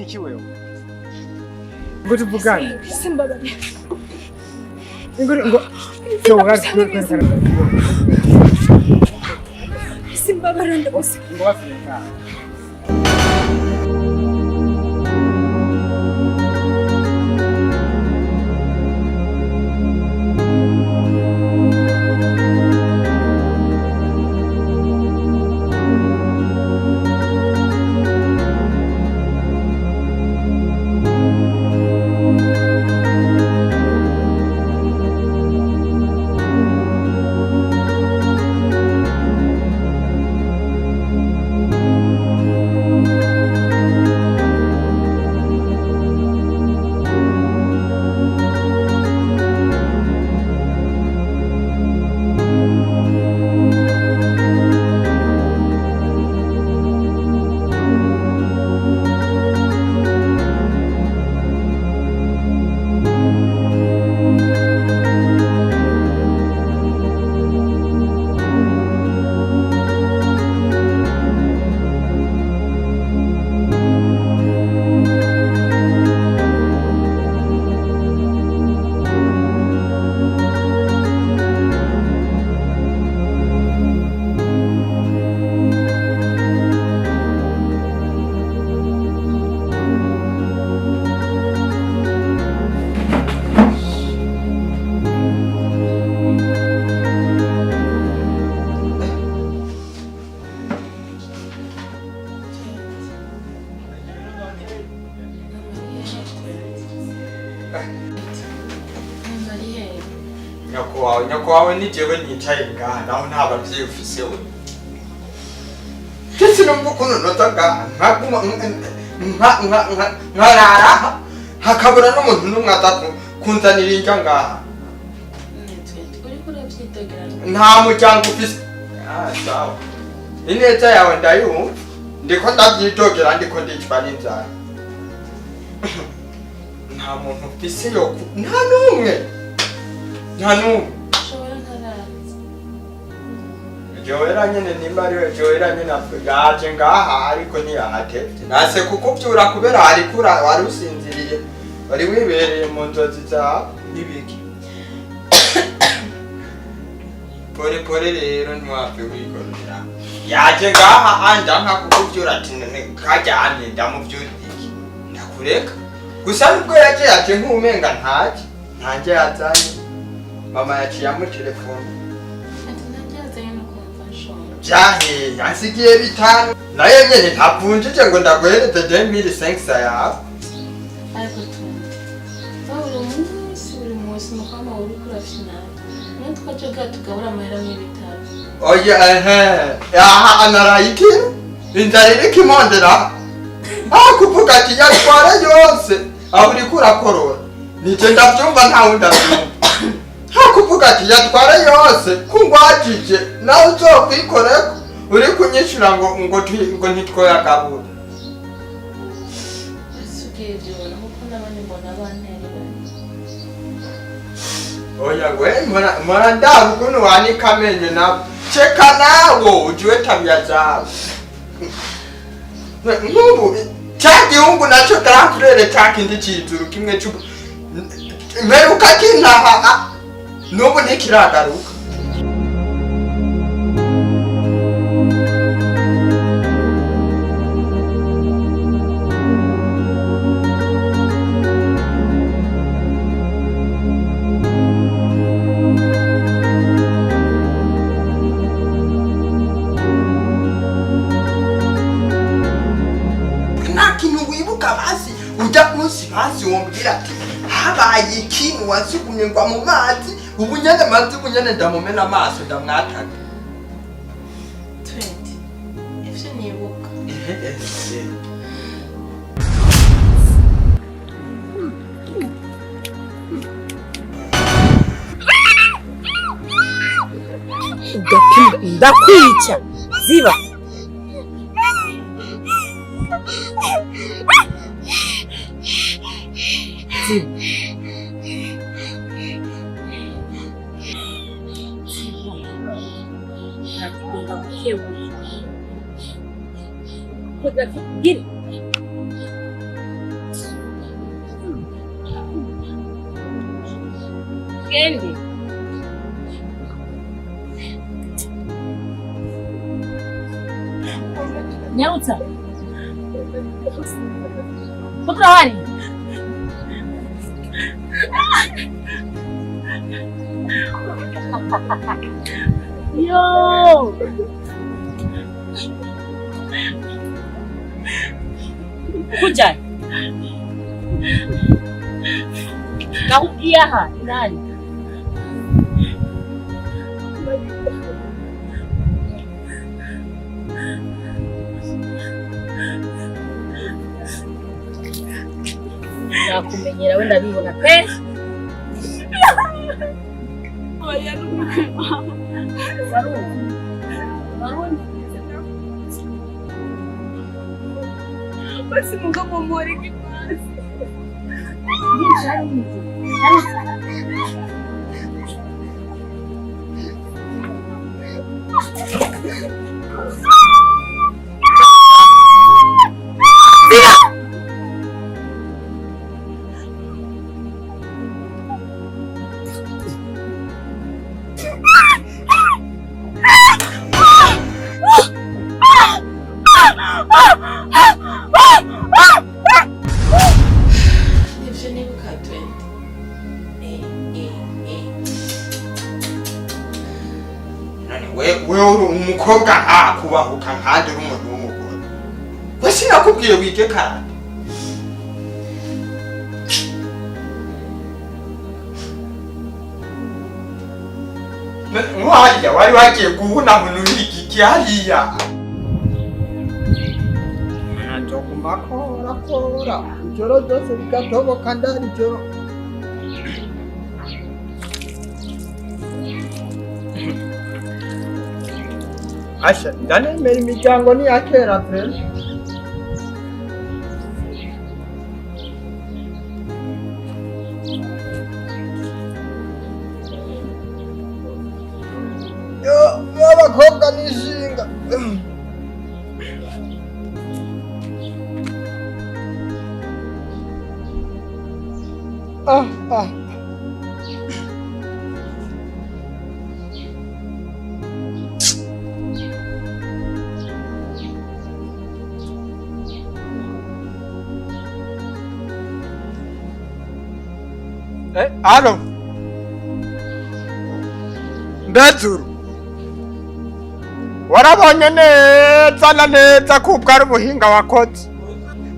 Iki wewe ngo tuvugane. Simbabarira. Ngo ngo Simbabarira ndabose. Ngo bafika. Nyoko wawe ni jewe nicaye ngaha naho nta bavyeyi ufise we. Kese numva ukuntu nota ngaha nkaguma nkarara hakabura n'umuntu n'umwe aza kunzanira indya ngaha. Nta muryango ufise. Ah, sawa. Ineza yawe ndayumva ndiko ndavyidogera ndiko ndicwa n'inzara. Nta muntu ufise yo nta n'umwe. Nta n'umwe. Joera nyene nimba ariwe Joera nyene yaje ngaha ariko ntiyahatevye. Nase kukuvyura kubera arikura wari usinziriye wari wibereye mu nzozi zawe n'ibiki. Pore pore rero ntiwapfe wikorera. Yaje ngaha anja nka kukuvyura ati none kajyanye ndamuvyura iki. Ndakureka. Gusa nubwo yaje yaje nk'umenga ntaje. Ntanjye yazanye. Mama yaciye amutelefone. Jahe, yansigiye bitanu. Nayo nyene ntavunjije ngo ndaguhereze 2500 yawe. Ariko tundi. Buri munsi mukama uri kurafina. Niyo twaje tugabura amahera n'ibitaro. Oya ehe. Aha anarayiki. Inzara iriko imondera. Ah kuvuga ati yatwara yose. Aho uriko urakorora. Nije ndavyumva nta wundi avyumva. Hakuvuga ati yatwara yose kungwajije nawe uzokwikoreko uri kunyishura ngo ngo ngo ntitwoyagabura. Oya we mpora ndaba ukuntu wanika amenyo nawe cheka nawo ujue tabia zawe. Nk'ubu ca gihungu naco grand frere ca kindi cizuru kimwe c'ubu mperuka kintaha nubu ntikiragaruka. Nta kintu wibuka basi ujya munsi basi wombwira ati habaye ikintu wasukumye ngwa mu mazi ubu nyene mazi ubu nyene ndamumena amaso ndamwataka. 20 ivyo nibuka. Ndakwica ziba. Ziba. Tugende. Nyarutsa. Ko turahari. Yo! Kuja. Nakubwiye aha nani? Nakumenyera wenda bibona pe. Oya n'umwana. Barundi. Barundi. Basi mugabo mpore ikibazo. Ivyo nibuka twende. Eh, eh, eh. None we uri umukobwa ntakubahuka nkanje uri umuntu w'umugore. We sinakubwiye wige karate. Nko hariya wari wagiye guhunahuna urigiki hariya. Nzoguma kora kora ijoro ryose rigatoboka ndari ijoro. Asha, ndanemera imiryango ni iya kera pe. Yo, abakobwa nishinga. Ah, ah. Alo. Ndazuru. Warabonye neza na neza ko ubwo ari ubuhinga wakoze.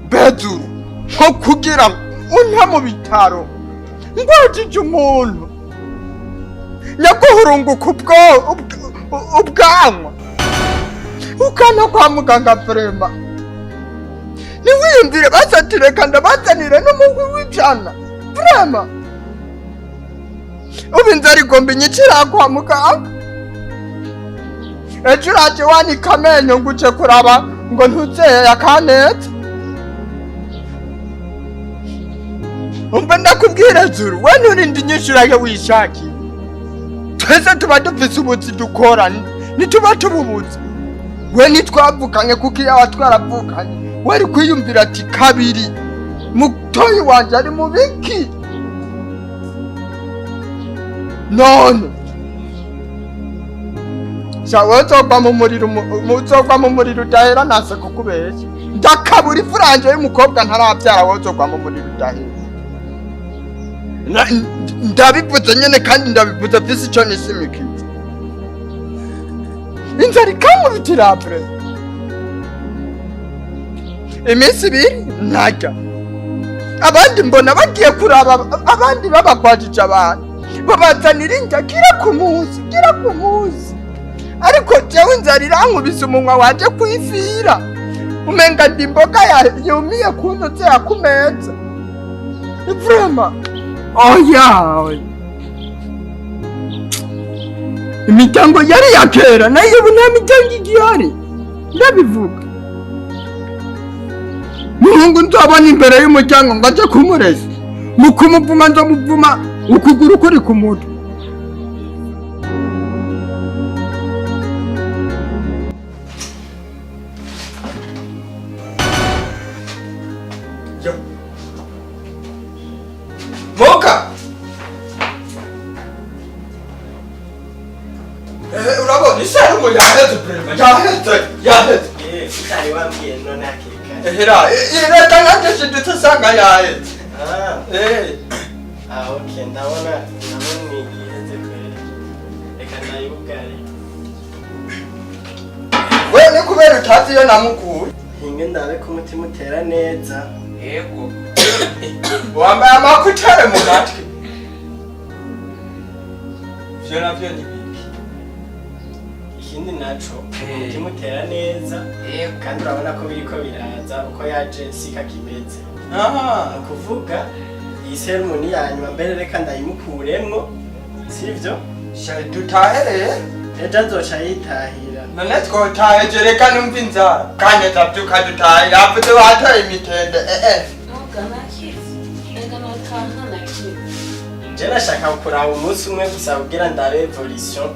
Mbezuru, nko kugira unta mu bitaro ngwajije umuntu nyaguhurunguka ubwo ubwanwa ukana kwa muganga vrema ntiwiyumvire basatire kandi abazanire n'umugwi w'ijana vrema ubu inzara igomba inyicira kwa muganga. Ejo uraje wanika amenyo ngo uje kuraba ngo ntuzeye akaneza. Umva ndakubwira Zuru, we nturinde inyishurayo wishakiye. Twese tuba dufise ubuzi dukora, ntituba tububuze. We ntitwavukanye kuko iyo twaravukanye wari kwiyumvira ati kabiri mutoyi wanje ari mu biki. None sha uzogwa mu muriro, uzogwa mu muriro udahera nase kukubeshya. Ndakabura ifuranje y'umukobwa ntarabyara, wowe uzogwa mu muriro udahera. Ndabivuze nyene kandi ndabivuze mfise ico nishimikiye. Inzara ikankubitira pre. Iminsi ibiri ntarya. Abandi mbona bagiye kuraba abandi babagwajije abantu babazanira indya kira ku munsi kira ku munsi, ariko jewe inzara irankubise umunwa wanje kwifira, umenga ndi imboga yumiye kuntuze ya ku meza. Vrema oya, imiryango yari iya kera nayo ubu nta miryango igihari. Ndabivuga muhungu nzobona imbere y'umuryango ngo aje kumureza, mu kumuvuma nzomuvuma ukuguru kuri ku mutwe. Yo. Moka! Yaheze, yaheze. Eh, utari wambwiye none hakiri kare. Ehera, reka nanjye nshidutse nsanga yaheze. Ah, Eh, ah, okay, ndabona ndabona iheze kweli. Reka ndayugare. We ni kubera utazi iyo namukuye. Hinge ndabe ko umutima utera neza. Yego. Wambaye amakutare mu matwi. Ivyo navyo ni biki? Ikindi naco, umutima utera neza. Yego. Kandi urabona ko biriko biraza uko yaje sika kimeze. Ah. Ni ukuvuga iyi serumu ni iya nyuma mbere reka ndayimukuremwo, sivyo? Sha dutahe rero. Ejo azoca yitahira. None twotaheje reka numva inzara. Kandi ndavyuka dutahe. Yavuze batoye imitende. Eh eh. Muga nakize. Reka notaha nakize. Je nashaka kuraba umunsi umwe gusa kugira ndabe evolution,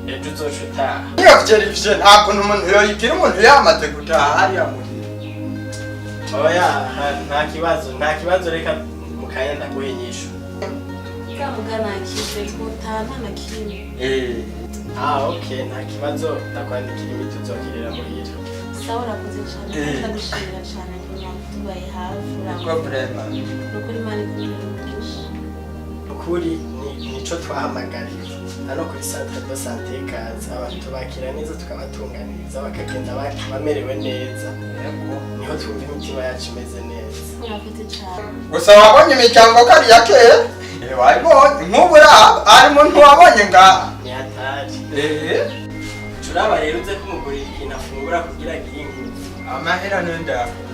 ejo uzoca utaha. Iyo vyeri nta kuntu umuntu yoyigira umuntu yamaze gutaha hariya muhira. Oya, nta kibazo, nta kibazo, reka mu kanya ndaguha inyishu. Muga nakize twotaha nakize. Eh. Ah, okay, nta kibazo, ndakwandikira imiti uzokirira muhira. Sawa, urakoze cyane. Eh. Ndagushimira cyane kuba tubaye hafi. Niko vraiment. Nukuri Imana ikumire umugisha. Ukuri nico twahamagariwe hano kuri centre de santé Kaza. Abantu tubakira neza, tukabatunganiriza bakagenda bamerewe neza. Yego. Niho twumva imitima yacu imeze neza. Murakoze cyane. Gusa wabonye imiryango ko ari iya kera? Eh, wayibonye. Nk'ubu uraba hari umuntu wabonye ngaha. Ni hatari. Eh. Turaba rero uze kumugurira ikintu afungura kugira agire ingufu. Amahera niyo ndayakuye.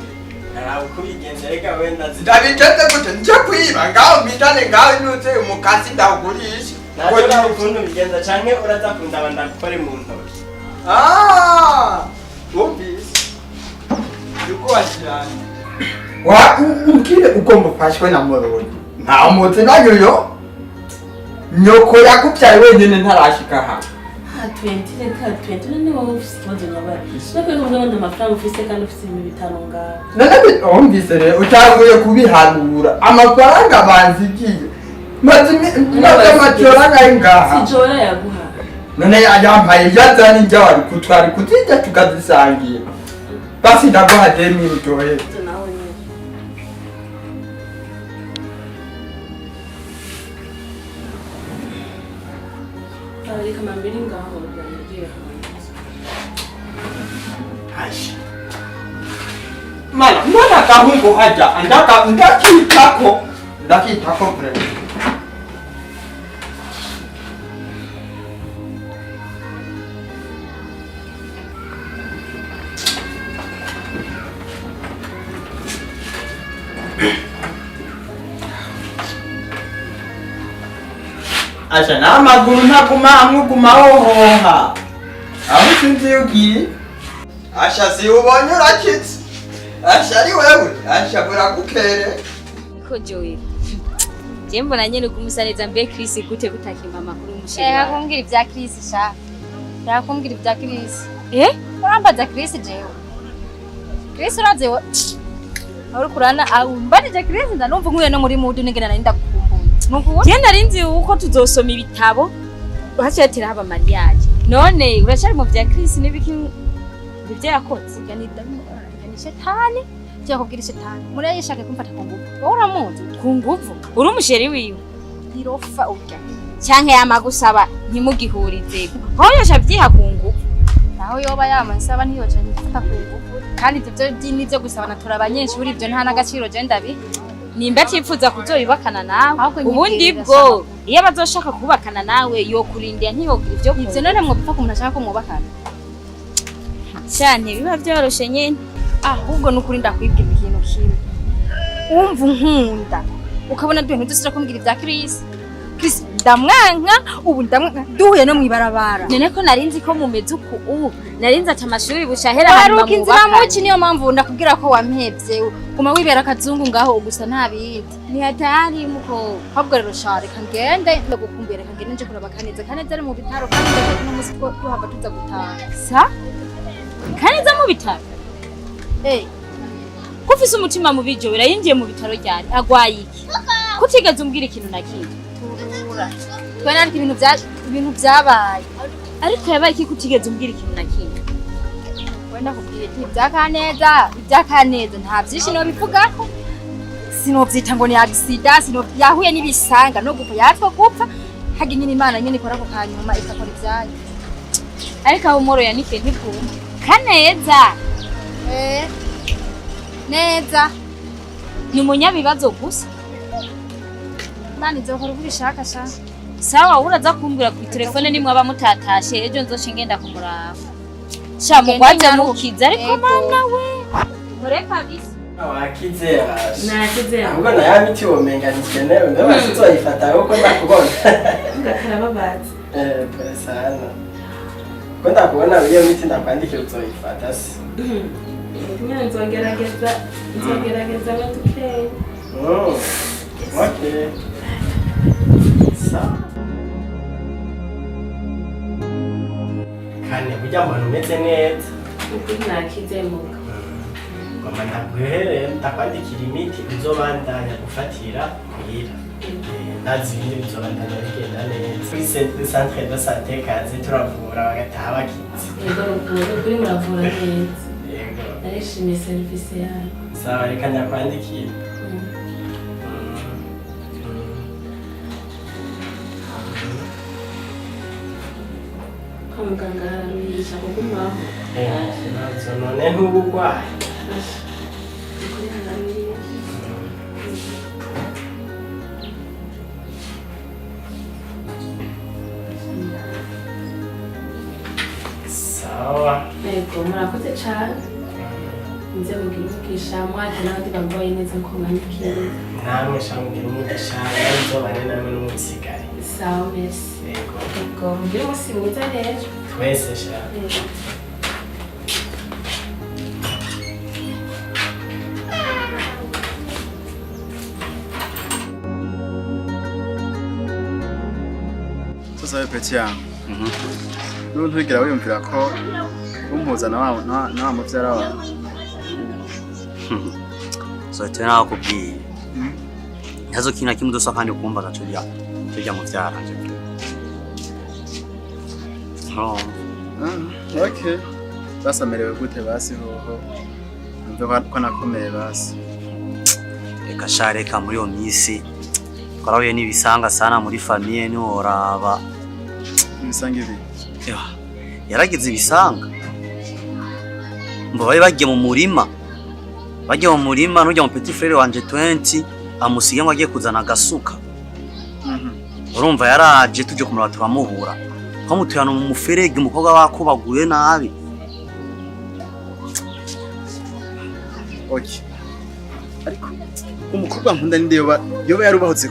Araba uko ubigenza, reka wenda Ndabigenze gute? Nje kwiba ngaho mpitane ngaho inuze umukasi ndawugurisha. Ntabwo nawe ukuntu ubigenza canke uraza kundaba ndagukore mu ntoki. Ah! Wumvise? Yuko washyiranye. Wa umbwire ugomba ufashwe na Murungi. Nta mutsi nayo. Nyoko yakubyaye wenyine ntarashika hano. Ha 20, reka 20, none wowe ufise ikibazo nyabaye. None ko ngo amafaranga ufise kandi ufise ibintu bitanu ngaho. None wumvise rero utanguye kubihanura. Amafaranga banzigiye. Maze maze amatora ari ngaha. Si Jola yaguha. None yampaye yazana injya wari kutwari kuzirya tukazisangira. Basi ndaguha 2000 uryoherwe. Ivyo nawe nyene. Reka mambiri ngaho ngiye hanze. Asha. Mana, mana gahungu hajya ndaka ndakitako ndakitako vraiment. Asha n'amaguru ntaguma hamwe uguma hohoha. Aho sinzi iyo ugiye. Asha si ubonye urakitse. Asha ari wewe. Asha burakukere. Ko Joel. Je mbona nyene kumusa neza mbe Chris gute gutakimba amakuru y'umusheri Reka wawe. kumbwira ibya Chris sha. Reka kumbwira ibya Chris. Eh? Urambaza Chris jewe. Chris uraze we. Uri kurana umbanije Chris ndanumva nkuye no muri mudu ningena nari ndagukumbuye. Nukuwe? Je narinzi uko tuzosoma ibitabo haciye haba mariage. None uracari mu vya Chris n'ibiki ibyo yakoze? Yani ni shetani. Cyo kubwira shetani. Muri yishaka kumfata ku nguvu. Wowe uramuzi Ku nguvu. Uri umusheri wiwe. ntirofa urya. Canke yamagusaba ntimugihurize. Hoyosha vyiha ku nguvu. Naho yoba yamansaba ntiyoca ntifata ku nguvu. Kandi ivyo byo nivyo gusaba natura abanyeshuri ibyo nta n'agaciro je ndabi. Nimba atifuza kuzoyubakana nawe Ahubwo ubundi nyibwirira bwo iyo abazoshaka kubakana nawe yokurindira ntiyogira ivyo Ivyo none mwopfa ku muntu ashaka ko mwubakana. cyane biba byoroshe nyene. Ahubwo nukuri ndakwibwira ikintu kimwe. Umva unkunda ukabona duhe ntudusubira kumbwira ibya Chris. Chris ndamwanka ubu ndamwanka duhuye no mwibarabara. None ko narinzi ko mumeze uku ubu narinzi ati amashuri bushahera hanyuma Waruka inzira mubakane. muki niyo mpamvu ndakubwira ko wampevye guma wibera akazungu ngaho gusa nta bindi. Ni hatari muko. Ahubwo rero sha reka ngende ndagukumbuye reka ngende nje kuraba Kaneza. Kaneza ari mu bitaro kandi ndakeka uno munsi ko tuhava tuza gutaha. Sa? Kaneza mu bitaro. Eh, Ko ufise umutima mubi Joel yinjiye mu bitaro ryari agwaye iki? Kutigeze umbwira ikintu na kimwe. turura. Twe nariko ibintu bya ibintu byabaye. Ariko yabaye iki kutigeze umbwira ikintu na kimwe? Ndakubwiye ati ibyakaneza ibyakaneza nta byinshi nobivugako, sinovyita ngo ni accident, sino yahuye n'ibisanga no gupfa yatwa gupfa haga nyine Imana nyine ikora ako kanyuma ikakora ibyayo. Ariko aho umworo yanikiye ntibwuma Kaneza. Eh, neza. Ni umunyabibazo gusa. Imana izokora uko ubishaka sha. Sawa, uraza kumbwira ku telefone nimwaba mutatashe ejo nzoca ngenda kumuraba sha mugwaze mukiza ariko. Yego. Mana we nkore kabisa. Wakize yashe. Nakize. Ahubwo na ya miti womenga ntikenewe, mbe basi uzoyifata kuko ndakubona. Karababaza. Eh, pole sana. Ko ndakubona iyo miti ndakwandikira uzoyifata se? Nyine nzogerageza, nzogerageza ngo dukeya. Okay. Sawa. Kane burya mbona umeze neza. Ukuri nakize muga. Mama ndaguhere ndakwandikira imiti uzobandanya gufatira muhira. Ndazi ibindi bizobandanya bigenda neza. Kuri centre de santé Kaze turavura bagataha bakize. Yego, rukuri ukuri muravura neza. Yego. Narishimiye serivisi yayo. Sawa, reka ndakwandikira. Kwa muganga hararuhisha kugumaho. Ikibazo none ntuba urwaye. Ukuri hararuhisha. Sawa. Yego, murakoze cane. Nze mugire umugisha mwake n'abandi barwaye neza ko mwandikiye. Namwe sha mugira umugisha, nzobane namwe n'umusigare. Sawa, merci. Yego. Yego, mugire umunsi mwiza rero. Twese sha. Yego. Sasa wewe petit yangu. N'ubu ntugira wiyumvira ko umpuza na wa muvyara wawe. Zote nakubwiye ntazo kintu na kimwe udosa kandi kumbaza turya turya mu vyaranje. No. Ah, okay. Basi amerewe gute basi hoho? Numve ko nakomeye basi. Reka sha, reka, muri iyo minsi twarahuye n'ibisanga sana muri famille, ntiworaba. Ibisanga ibi? Ya, yaragize ibisanga ngo bari bagiye mu murima, bagiye mu murima n'ujya mu petit frère wanje 20 amusiga ngo agiye kuzana agasuka. Urumva yaraje tuje kumuraba turamuhura, twamutuyana mu muferege, umukobwa wakubaguye nabi. Okay. Ariko umukobwa nkunda ninde yoba yarubahutse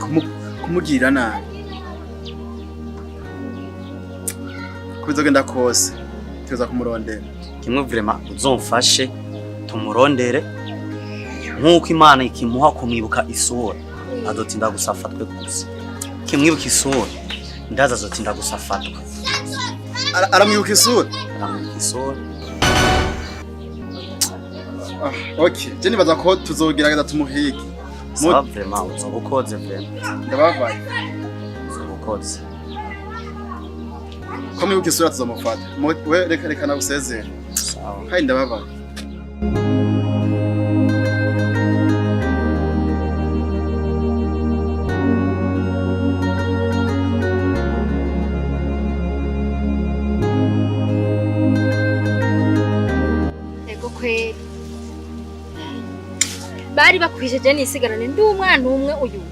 kumugirira nabi? Ko bizogenda kose tuza kumurondera. Kimwe vraiment uzomfashe tumurondere, nk'uko Imana ikimuha kumwibuka isura azotinda gusa afatwe, gusa kimwibuka isura ndaza azotinda gusa afatwe. Aramwibuka isura? Aramwibuka isura. Ah, okay. Je nibaza ko tuzogerageza tumuhige. Sawa, vraiment uzoba ukoze vraiment. Ndababaye. Uzoba ukoze. Ko mwibuka isura tuzomufata. We reka nagusezere. Sawa. Kandi ndababaye. Ego kweri, bari bakwisheje nisigarane ndi umwana umwe uyu.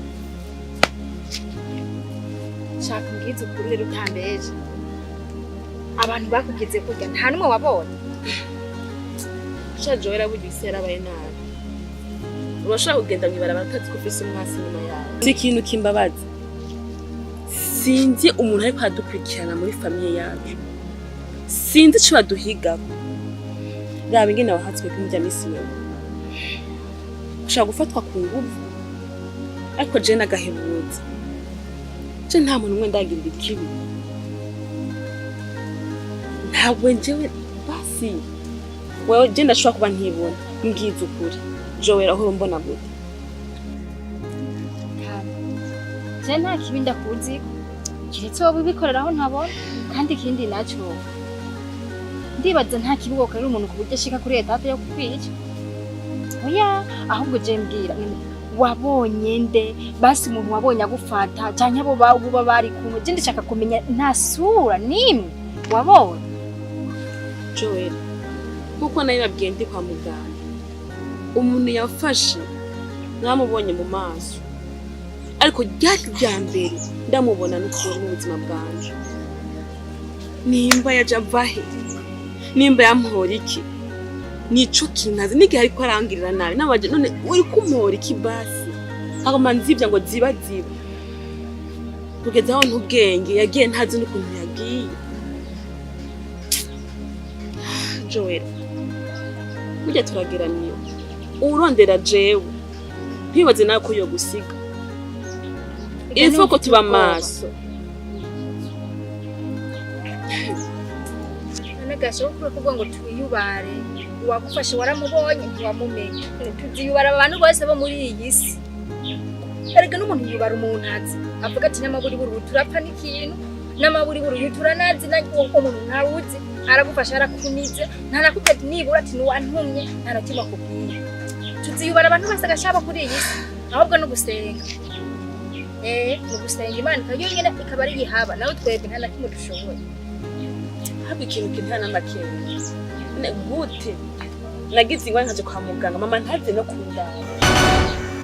Shaka mbwize ukuri rero utambeje, abantu bakugize kurya nta n'umwe wabonye? Sha Joella, burya isi yarabaye nabi. Urashobora kugenda mw'ibarabara utazi ko ufise umwasi inyuma yawe. Si ikintu kimbabaza, sinzi umuntu ariko aradukurikirana muri famille yacu, sinzi ico baduhigako. Raba ingene wahatswe kumurya misi wewe ushobora gufatwa ku nguvu, ariko je nagahebuza, je nta muntu umwe ndagirira ikibi, ntabwo njyewe. Basi wewe, je ndashobora kuba ntibona. Mbwiza ukuri Joel, aho mbona gute? Je nta kibi ndakuzi kiretse wowe ubikoreraho ntabona. Kandi ikindi naco, Ndibaza nta kibuga korera umuntu ku buryo ashika kuri étape yo kukwica. Oya, ahubwo je mbwira, wabonye nde? Basi umuntu wabonye agufata canke abo buba bari kumwe, je ndashaka kumenya, nta sura nimwe wabonye? Joel, nkuko nabibabwiye ndi kwa muganga, umuntu yafashe mwamubonye mu maso, ariko ryari rya mbere ndamubona n'ukuri mu buzima bwanje. Nimba yaje ava he, nimba yamuhora iki, nico kintazi n'igihe ariko arangirira nabi nabaje. None uri kumuhora iki? Basi agoma nzibya ngo ziba ziba kugeza aho ntubwenge yagiye, ntazi n'ukuntu yagiye. Joel, burya turageraniye. Urondera jewe, ntibaze nawe ko yogusiga. Il faut ko tuba maso. None gashoboka kuvuga ngo twiyubare? Uwagufashe waramubonye? Ntiwamumenye. Tuziyubara abantu bose bo muri iyi si. Erega n'umuntu yubara umuntu azi, avuga ati n'amaburiburi ubu turapfa n'ikintu, n'amaburiburi uyu turanazi. Na uwo muntu ntawuzi, aragufasha, arakunize, ntanakubwira ati nibura ati nuwantumye, nta na kimwe akubwiye. Tuziyubara abantu bose gashaba kuri iyi si. Ahubwo no gusenga, ni ugusenga Imana ikaba yonyine, ikaba ari ihaba nawe. Twebwe nta na kimwe dushoboye. Ahubwo ikintu kintera n'amakenga, none gute nagize ingwara nkaje kwa muganga, mama ntaze no kundaba?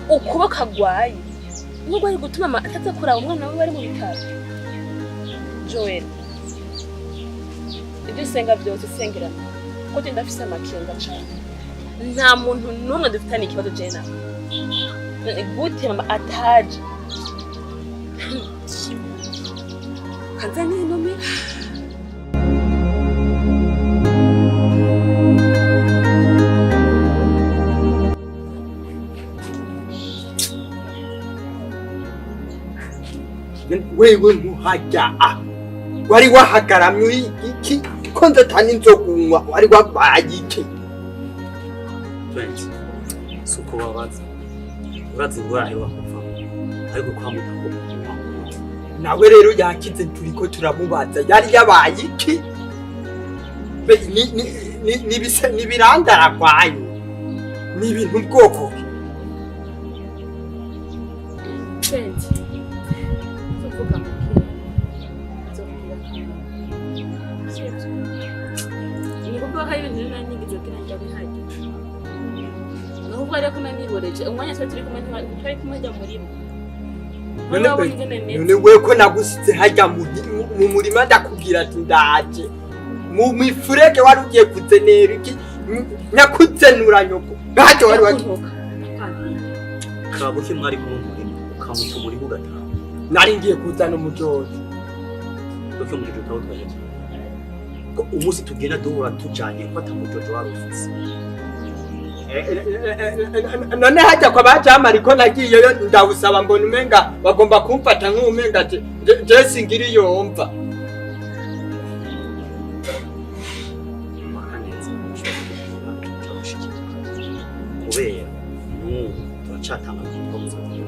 Ukuboko agwaye nubwo ari gutuma mama ataza kuraba umwana wiwe ari mu bitaro. Joel, ibyo usenga byose usengera mama, kuko je ndafise amakenga cane. Nta muntu n'umwe dufitanye ikibazo jewe nawe. None gute mama ataje kanza ninomera? Wewe ntuhajya, wari wahagaramye uri iki ko ndatana inzogunywa? Wari wabaye iki? 20 si uko wabaza, urazi ingwara aheruka kuvamo, ariko kwa mutako. Nawe rero yakize, turiko turamubaza yari yabaye iki. Ni ibiranda arwaye, ni ibintu bwoko ki? Senti, tuvuga muke, nzokubwira akamaro. Sibyo? Ni kuvuga ko ari ibintu nari nigeze kugira ngo bihagije. Ni ukuvuga rero ko nari niboreje umwanya twari turi kumwe, ntitwari kumwe njya mu murima. None Wabonye ingene meze. None we ko nagusize hajya mu murima, ndakubwira ati ndaje mu mifurege, wari ugiye kuzenera iki? Nyakuzenura nyoko ntacyo wari wagiye. Ndakuntuka, ndakwabira. Kabuke mwari kumwe mu murima, ukamuta umurima ugataha. Nari ngiye kuzana umujozi. Kuko umujojo utawutwaye cyane ko umunsi tugenda duhura tujanye ko atamujojo wari ufise. None hajya kwa bajamari ko nagiyeyo ndawusaba, mbona umenga bagomba kumfata nk'umenga ati je singira iyo mva. Makaneza ushobora kugira turagushikira, kubera n'ubu turacatanga kuko muzaza.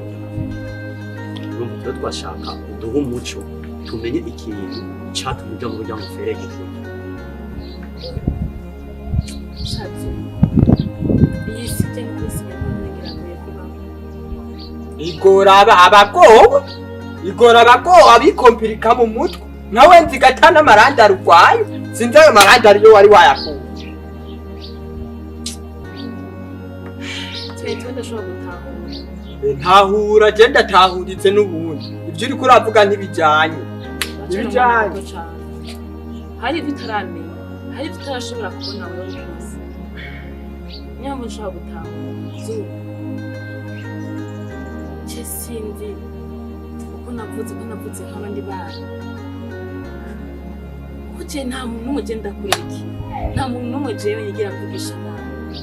Urumva tuba twashaka uduhe umuco, tumenye ikintu catuma uja mu muryango ferege. Shatse. Iyi si je no kwisiga ntibiragoye kubaho. Igora abagowe, igora abagowe, abikompirika mu mutwe. Nawe nzigata n'amarandi arwaye, sinzi ayo marandi ariyo wari wayakuye. Twe ndashobora gutahura. Ntahura, je ndatahuritse n'ubundi ibyo uriko uravuga ntibijanye. Ibijanye. Hari ibyo utaramenya, hari ibyo utarashobora kubona wewe rwose. Niyo mpamvu nshobora gutahura zuba. Je sinzi uko navutse, ko navutse nk'abandi bana, kuko je nta muntu n'umwe je ndakurikiye, nta muntu n'umwe jewe yigira mvugisha nabi.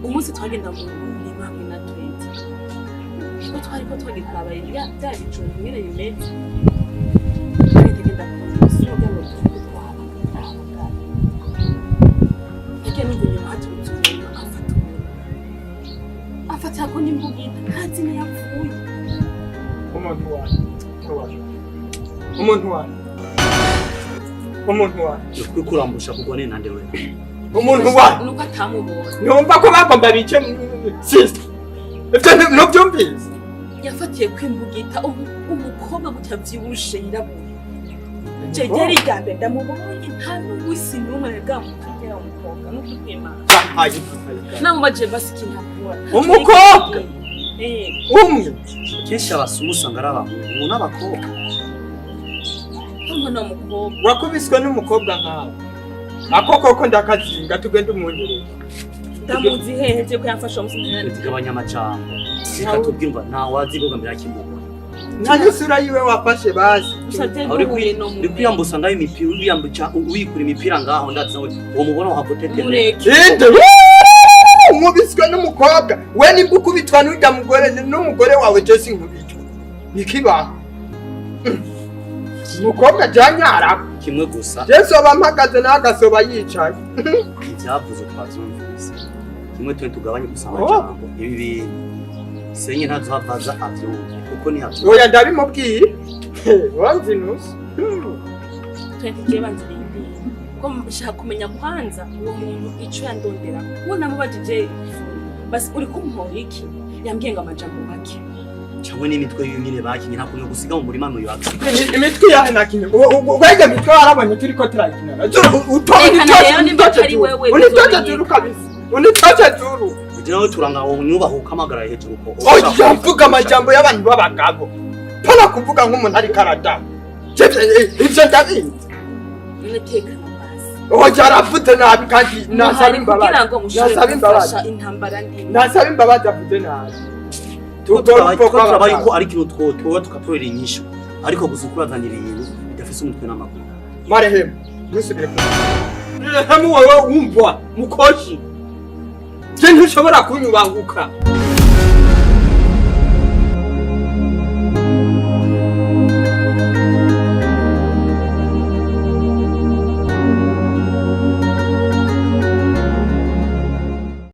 Umunsi twagenda mu murima hamwe na 20, ko twari ko twagiye kuraba ya bya bijumbu ingene bimeze, tugenda kumva isura kugira ngo tube twahamagara. Nagiye numva inyuma haturutse umuntu, amfata umuntu, amfatira ko n'imbugita, ntazi niyo yapfuye. Umuntu wawe, umuntu wawe. Umuntu wawe. Ukuri kurambusha kugwa ne nande wewe. Umuntu wawe. Nuko atamubonye. Numva ko bagomba bice sister. Ivyo ntuvyumvise? Yafatiye kwimbugita umukobwa gutya avyibushe yirabura. Je ryari irya mbere ndamubonye, nta n'umunsi n'umwe bwamutugera umukobwa n'ukuri kw'Imana. Namubaje basi ikintu akora. Umukobwa? Eh. Umwe. Kenshi abasumu usanga ari abahungu n'abakobwa. Umwana w'umukobwa. Wakubiswe n'umukobwa nkawe. Ako koko ndakazinga, tugende umwongereza. Ndamuzi hehe je ko yamfasha umunsi? Tugabanya amajambo. Reka tubwirwa nta wazi ko mbere akimubona. Nta n'isura yiwe wafashe basi. Uri kwiyambusa ngaho imipira, wiyambuca wikura imipira ngaho, ndazi nawe uwo mubona wahapotete. Mureke. Inde nkubiswe n'umukobwa we, nimba ukubitwa n'urya mugore n'umugore wawe, je sinkubitwa, nikibaho umukobwa janyara. Kimwe gusa. Je soba mpagaze nawe agasoba yicaye. Ibyavuze twabyumvise kimwe, twe tugabanye gusa amajambo. Ibi bintu senye ntazohavaza abyumve kuko ntiyabyumva. Oya, ndabimubwiye, wanzi nusu. Twe tugiye banzirindiriye ko nshaka kumenya kwanza uwo muntu ico yandondera. Uwo namubajije basi: "Uri kumpora iki?" Yambwiye ngo amajambo make. Cyangwa n'imitwe y'inyine bakinye, nta kuntu gusiga mu murima mu yaka. Imitwe yahe nakinye wega mitwe warabonye turiko turakinana. Rekana rero nimba atari wewe, Unitoje bizomenyekana. zuru kabisa, unitoje zuru. Kugira ngo turanga unyubaha ukamagara hejuru ko. Oya, mvuga amajambo y'abantu b'abagabo, pana kuvuga nk'umuntu ariko aradaha. Ivyo ndabizi. Natekana basi. Oya, aravuze nabi kandi nasaba Muhari imbabazi. kugira ngo mushobore Nasaba imbabazi. gufasha intambara ndimo. Nasaba imbabazi, avuze nabi. Turaba yuko ari ikintu twotora tugatorera inyishu, ariko gusa ukurazanira ibintu bidafise umutwe n'amaguru. Marehemu, ntusubire ku marehemu. Wewe wumva mukoshi, je ntushobora kunyubahuka.